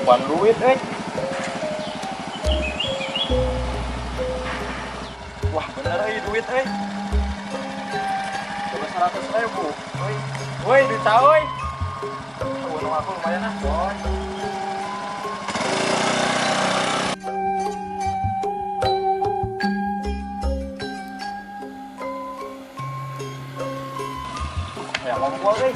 Nempoan duit euy. Wah, bener euy duit euy. Coba 100 ribu. Woi, woi duit saha euy? Untung aku lumayan ah, boy. Ya ngompol euy.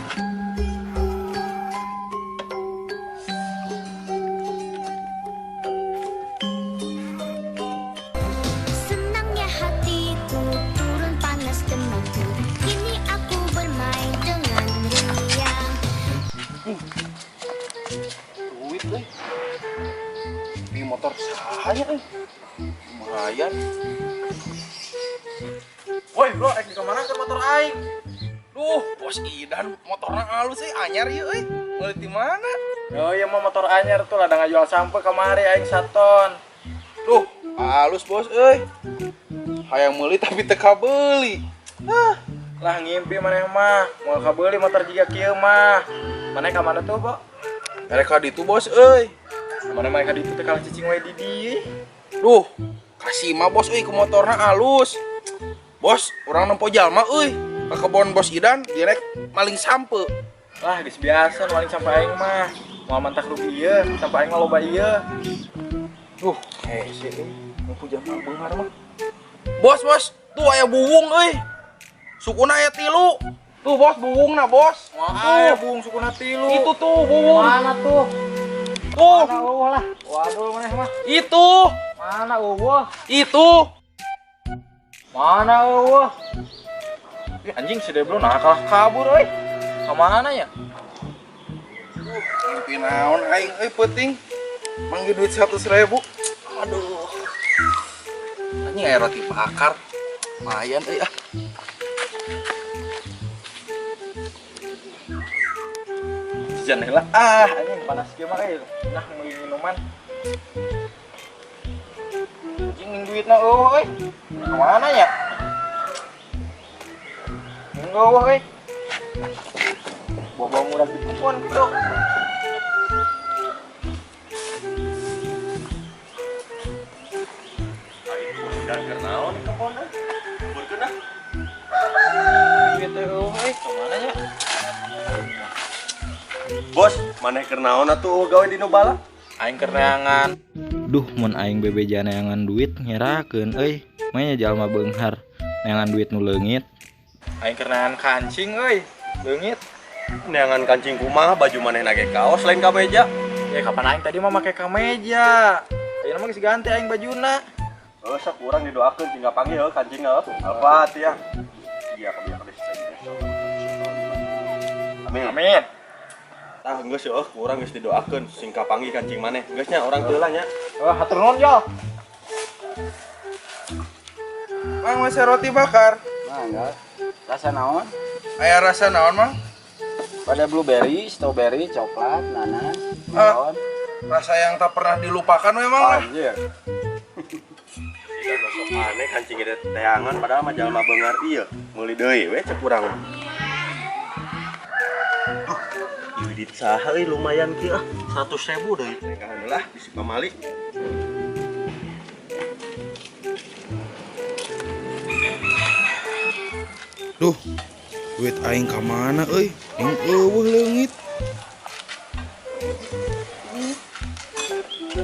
Senangnya hatiku, turun panas demamku. Kini aku bermain dengan riang. Duit euy. Di motor saha nya euy. Lumayan. Woi, bro, rek dikamanakeun motor aing? Duh, bos Idan motorna alus euy, anyar ieu euy. Meuli ti mana? Oh iya mah motor anyar tuh ladang ngajual sampeu kamari aing saton. Duh, halus bos euy. Hayang meuli tapi teu kabeuli. Ah, lah ngimpi maneh mah, moal kabeuli motor jiga kieu mah. Maneh ka mana tuh, Bo? Erek ka ditu bos euy. Maneh mah ka ditu teh kalah cicing we di dieu. Duh, kasih mah bos euy ke motorna alus. Bos, urang nempo jalma euy. Ka kebon bos Idan direk maling sampeu. Lah geus biasa maling sampeu aing mah. Moal mantak rugi ieu, sampeu aing mah loba ieu. Duh, hese euy, nempo jalma beunghar mah. Bos, bos, tuh aya buwung euy. Sukuna aya tilu. Tuh bos, buwungna bos. Moal aya buwung sukuna tilu. Itu tuh buwung. Mana tuh? Tuh, Mana euweuh lah. Waduh maneh mah. itu. Mana euweuh? Itu. Mana euweuh? Ih, anjing si Deblo nah kalah kabur euy. Ka mana ya? Mimpi naon aing euy peuting. Manggih duit 100 ribu. Aduh. Anjing aya roti bakar. Lumayan euy ah. Jajan heula. Ah, anjing panas kieu mah euy. Nah, meuli minuman. Anjing ning duitna euweuh euy. Ka mana ya? Euweuh euy. Bawa-bawa murah di kupon gitu. Dan keur naon di kebon ah? Burkeun ah. Duit teh euweuh euy. Ka mana nya? Bos, maneh keur naon atuh gawe di nu bala? Aing keur neangan. Duh, mun aing bebeja neangan duit ngerakeun euy. Manya jalma beunghar neangan duit nu leungit. Aing keur neangan kancing euy, leungit. Neangan kancing kumaha, baju maneh ge kaos lain kameja. Ya kapan aing tadi mah make kameja. Ayeuna mah geus ganti aing bajuna. Heuh, sok urang didoakeun tinggal panggil heuh kancing heuh. Al-Fatihah. Iya, kami akan. Amin. Amin. Tah geus heuh, urang geus didoakeun sing kapanggih kancing maneh. Geus nya urang teu lah nya. Oh, hatur nuhun yo. Mang, masih roti bakar. Mangga. Rasa naon? Aya rasa naon, Mang? Pada blueberry, strawberry, coklat, nanas, Ah. melon. Rasa yang tak pernah dilupakan memang lah. Anjir. Tidak masuk aneh kancing gede teangan padahal mah jalma beunghar ieu. Meuli deui we cek urang. Duh, ieu duit saha euy lumayan kieu ah. 100 ribu deui. Nengkahan lah bisi pamali. Duh, duit aing ka mana euy? Yang euweuh leungit.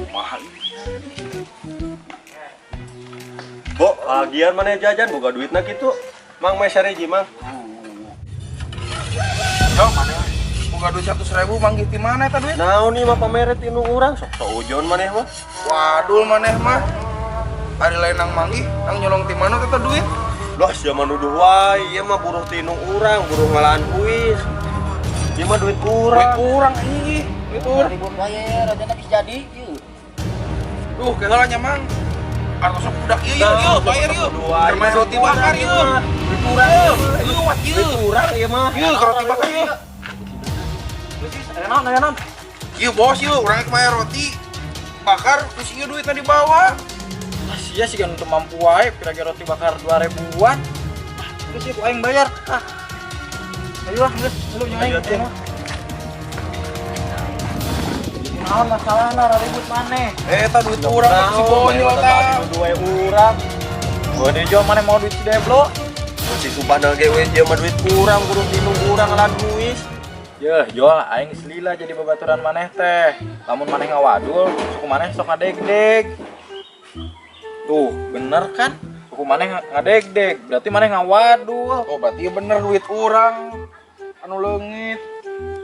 Mahal. Bo, lagian maneh jajan boga duitna kitu. Mang meser hiji, Mang. Yo, mana? Boga duit 100 ribu manggih ti mana eta duit? Naon ieu mah pamere ti nu urang sok saujon maneh mah. Waduh maneh mah. Ari lain nang manggih, nang nyolong ti mana eta duit? Lah sia mah nuduh wae, ieu mah buruh ti nu urang, buruh ngalaan kuis. Ieu mah duit Duit urang. urang anjing ih. Duit urang. Ribut wae, rajana bisa jadi ieu. Duh, keheula nya Mang. Artos budak ieu ieu ieu bayar ieu. Dua, Keur main roti bakar ieu. Duit urang. Ieu wat ieu. Duit urang ieu mah. Ieu ke roti bakar ieu. Aya naon, aya naon? Ieu bos ieu urang rek bayar roti bakar terus ieu duitna dibawa. Ah, sia sih kan untuk mampu wae kira-kira roti bakar 2 ribuan. Ah, geus ieu ku aing bayar. Ah. Ayo lah, geus, lu jeung aing. Ayo, tuh. Ayo. Naon masalahna ribut maneh? Eta duit urang si bonyol tah. Duit urang. Gua deui jo maneh mau duit si Deblo. Si Subhan ge we ieu mah duit urang kudu tinung urang lah duit. Yeuh, jol aing geus lila jadi babaturan maneh teh. Lamun maneh ngawadul, suku maneh sok ngadegdeg. Tuh, bener kan? Suku maneh ngadegdeg, berarti maneh ngawadul. Oh, berarti bener duit urang anu leungit.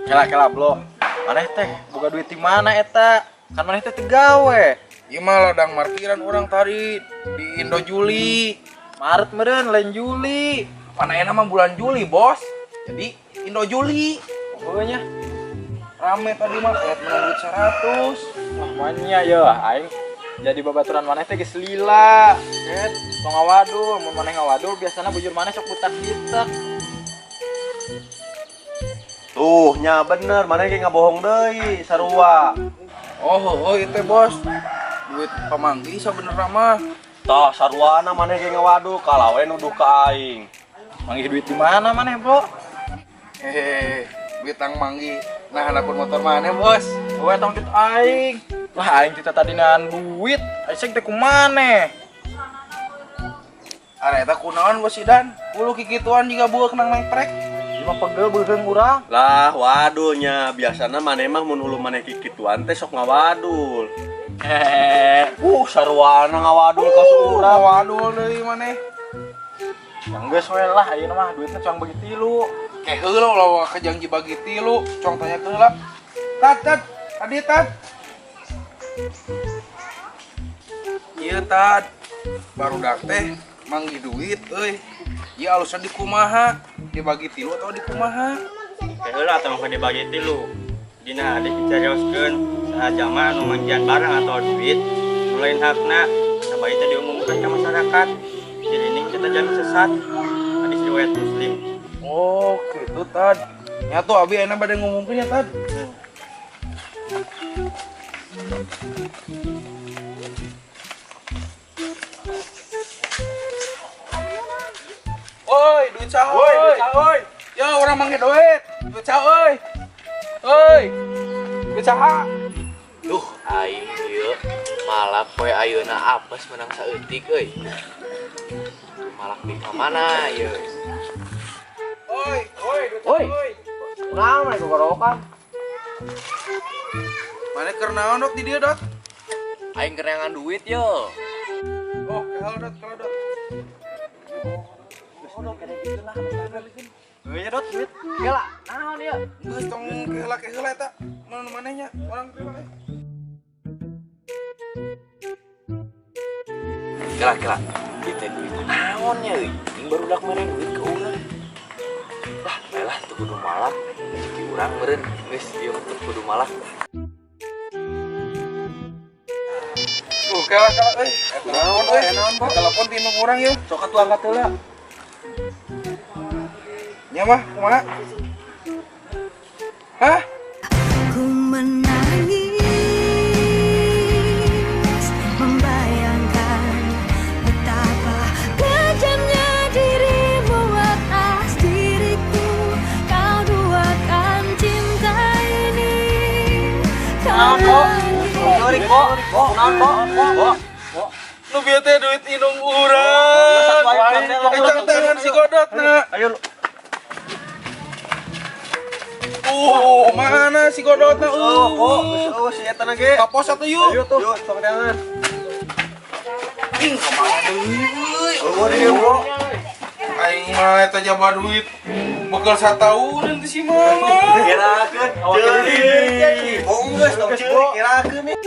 Kela-kela blo. Maneh teh boga duit di mana eta? Kan maneh teh teu gawe. Ieu mah ladang markiran urang tadi di Indo Juli. Maret meureun lain Juli. Mana enak mah bulan Juli, Bos. Jadi Indo Juli. Pokoknya Rame tadi mah kayak menang duit 100. wah manya ya aing jadi babaturan maneh teh geus lila. Ket, tong ngawadul, mun maneh ngawadul biasana bujur maneh sok butak-gitek. Tuh, nya bener, maneh ge ngabohong deui sarua. Oh, oh, itu bos. Duit pamanggi sabenerna mah. Tah saruana maneh ge ngawadul kalawe nuduh ka aing. Manggih duit di mana maneh, Bro? Hehehe, duit tang manggi. Nah, handapun motor maneh, Bos. Oh, eta duit aing. Wah, aing tita tadi nahan duit. Aing teh kumaneh? Are eta kunaon Bos Idan? Ulu kikituan juga bueuk nang mengprek. Ieu mah pegel beuheung urang. Lah, wadulnya biasana maneh mah mun ulu maneh kikituan teh sok ngawadul. Hehehe. Saruana ngawadul ka urang. Ngawadul deui maneh. Yang geus we lah ayeuna mah duitna cuang bagi tilu. Ke heula ulah ka janji bagi tilu, cong tanya ke heula. Tat, tat, tadi tat. Ieu tat. Barudak teh manggih duit euy. Ieu alusna di kumaha? Dibagi tilu atau di kumaha? Ke heula tong dibagi tilu. Dina hadis dicarioskeun saha jalma anu manggihan barang atau duit nu lain hakna sabari teh diumumkeun ka masyarakat. Dirining kita jalmi sesat. Hadis riwayat Muslim. Oh, gitu tad. Nya tuh abi enak bade ngumumkeun ya tad. Oi, duit saha Woi, oi? duit saha oi? Yo, urang manggih duit. Duit saha oi? Oi. Duit saha? Duh, aing ieu malak poe ayeuna apes menang saeutik euy. Malak di ka mana ieu? Oi, oi, duit Oi. saha oi? Kunaon maneh gogorowokan? Maneh keur naon dot di dieu dot? Aing keur neangan duit yo. Oh, kehel dot, kehel dot. Heuh dot duit. Gela, naon ieu? Geus tong kehela kehela eta. Mana manehnya? Urang terima eh. Gela, gela. Ieu teh duit naon nya euy? Ting barudak mere duit ke urang. Lah, bae lah teu kudu malak. Rezeki urang meureun geus ieu mah teu kudu malak. Tuh, kehela kehela euy. Eta naon euy? Telepon ti nu urang ieu. Sok atuh angkat heula. Nya mah kumaha? Hah? Ku menangis membayangkan betapa kejamnya dirimu atas diriku. Kau duakan cinta ini. Kau Nu bieu teh duit indung urang. Ecang tangan si Godot na. Ayo Mana si Godotna? Oh, si eta na ge. Kapos atuh yuk. Ayo tuh. Yuk, sok tangan. Ing kamana deui euy. Eueuh deui, Bro. Aing mah eta jaba duit bekal sataunan ti si mama. Kirakeun ceurik. Bohong geus tong ceurik kirakeun nih.